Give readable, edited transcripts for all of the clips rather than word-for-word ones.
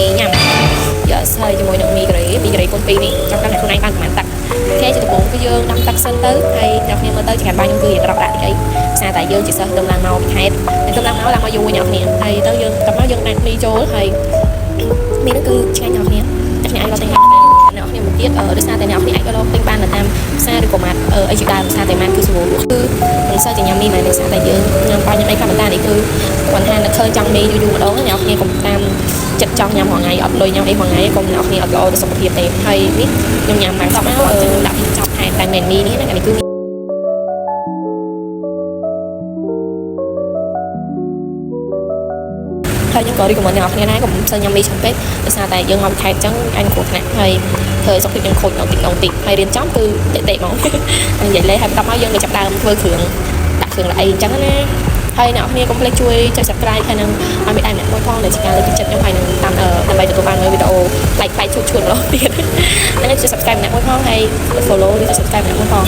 មីញ៉ាំយកហើយជាមួយនឹងមីការ៉េមីការ៉េកូនពីរនេះចាំកាន់តែខ្លួនឯងបានប្រហែលទឹកគេជាដំបូងគឺយើងដាំទឹកសិនទៅហើយអ្នកគ្នាមើលទៅចង្កាត់បាយខ្ញុំគឺរៀងរកដាក់តិចអីសារតែយើងជាសិស្សទៅឡើងមកពីខេត្តហើយទៅឡើងមកឡើងមកយូរអ្នកគ្នាហើយទៅយើងតមកយើងដាក់មីចូលហើយមីហ្នឹងគឺឆ្ងាញ់អ្នកគ្នាអ្នកគ្នាអាចរកទិញបានអ្នកគ្នាមួយទៀតដោយសារតែអ្នកគ្នាអាចរកទិញបាននៅតាមផ្សារឬក៏ម៉ាត់អីជាដើមសារតែម៉ាត់គឺស្រួលលក់គឺមិនសូវជាញ៉ាំមីមែនដោយសារតែយើងញ៉ាំបាយញ៉ាំអីខ្លះប៉ុន្តែនេះគឺគាត់ថានៅឃើញចង់មីយូរយូរម្ដងអ្នកគ្នាកុំតាមចិត្តចង់ញ៉ាំរាល់ថ្ងៃអត់លុយញ៉ាំអីរាល់ថ្ងៃកុំអ្នកគ្នាអត់ល្អទៅសុខភាពទេហើយនេះខ្ញុំញ៉ាំបានតមកដាក់ចប់ថែមតែមែនមីនេះណានេះគឺ ហើយខ្ញុំក៏ recommend អ្នកនរគ្នាដែរកុំសូវញ៉ាំមីច្រើនពេកដោយសារតែយើងមកពីខេត្តអញ្ចឹងអញគ្រោះថ្នាក់ហើយធ្វើឲ្យសុខភាពយើងខូចដល់តិចដល់តិចហើយរៀនចំគឺតិចតិចហ្មង ហើយនិយាយលេហើយបន្ទាប់មកយើងក៏ចាប់ដើមធ្វើគ្រឿងដាក់គ្រឿងល្អីអញ្ចឹងណាហើយអ្នកនរគ្នាកុំភ្លេចជួយចុច subscribe ហើយនឹងឲ្យមេដៃម្នាក់មួយផងដែលជាការលើកទឹកចិត្តខ្ញុំហើយនឹងតាមដើម្បីទទួលបាននូវវីដេអូប្លែកៗឈួតឈួតម្ដងទៀតហ្នឹងហើយជួយ subscribe ម្នាក់មួយផងហើយ follow ឬចុច subscribe ម្នាក់មួយផង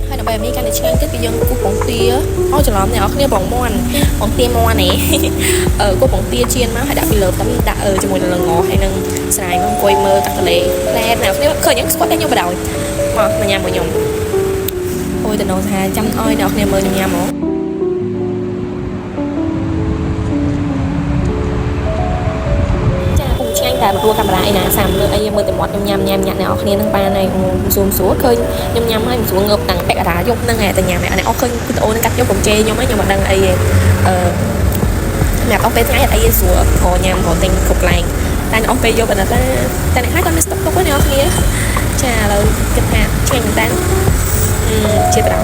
ហើយដើម្បីឲ្យមានកាន់តែឆ្ងាញ់ទៀតគឺយើងគោះពងទាអូច្រឡំអ្នកនរគ្នាបងមាន់ពងទាមាន់ឯង អឺគោះពងទាចៀនមកហើយដាក់ពីលើតាមដាក់ជាមួយនឹងល្ងហើយនឹងស្រាយមកអង្គុយមើលទឹកទន្លេផ្លែតអ្នកនរគ្នាឃើញខ្ញុំស្គាល់តែខ្ញុំបដ ாய் មកមកញ៉ាំមួយខ្ញុំអូយតំណងថាចាំឲ្យអ្នកនរគ្នាមើលខ្ញុំញ៉ាំហ្មងចាពងឆ្ងាញ់តែមកទួកាមេរ៉ាអីណាសាមលើអីមើលតែមាត់ខ្ញុំញ៉ាំញ៉ាំញាក់អ្នកនរគ្នានឹងបានហើយស៊ូមស្រួលឃើញខ្ញុំញ៉ាំហើយមិនស្រួលងើបតាំងពាក់កណ្ដាលយប់ហ្នឹងឯងតែញ៉ាំអ្នកអស់ឃើញវីដេអូហ្នឹងកាត់យកកុំជេរខ្ញុំខ្ញុំមិនដឹងអីទេអឺ សម្រាប់អស់ពេលថ្ងៃអត់អីទេស្រួលរញ៉ាំរទិញគ្រប់កន្លែងតែអស់ពេលយប់អាណិតតែតែអ្នកខ្លះគាត់មានស្តុកទុកហ្នឹងអ្នកគ្នាចាឥឡូវគិតថាឆ្ងាញ់មែនតើជាប្រដៅ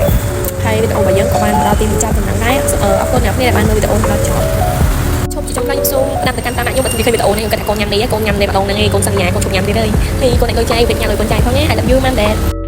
ហើយវីដេអូរបស់យើងក៏បានមកដល់ទីបញ្ចប់ប៉ុណ្ណឹងដែរអរគុណអ្នកគ្នាដែលបានមើលវីដេអូដល់ចប់ឈប់ជាចុងក្រោយខ្ញុំសូមផ្ដាំទៅកាន់តាមអ្នកខ្ញុំបើឃើញវីដេអូនេះខ្ញុំគិតថាកូនញ៉ាំនេះកូនញ៉ាំនេះម្ដងហ្នឹងឯងកូនសន្យាកូនឈប់ញ៉ាំទៀតហើយហើយកូនអ្នកលុយចាយវិញញ៉ាំលុយកូនចាយផងណា I love you, mom, dad.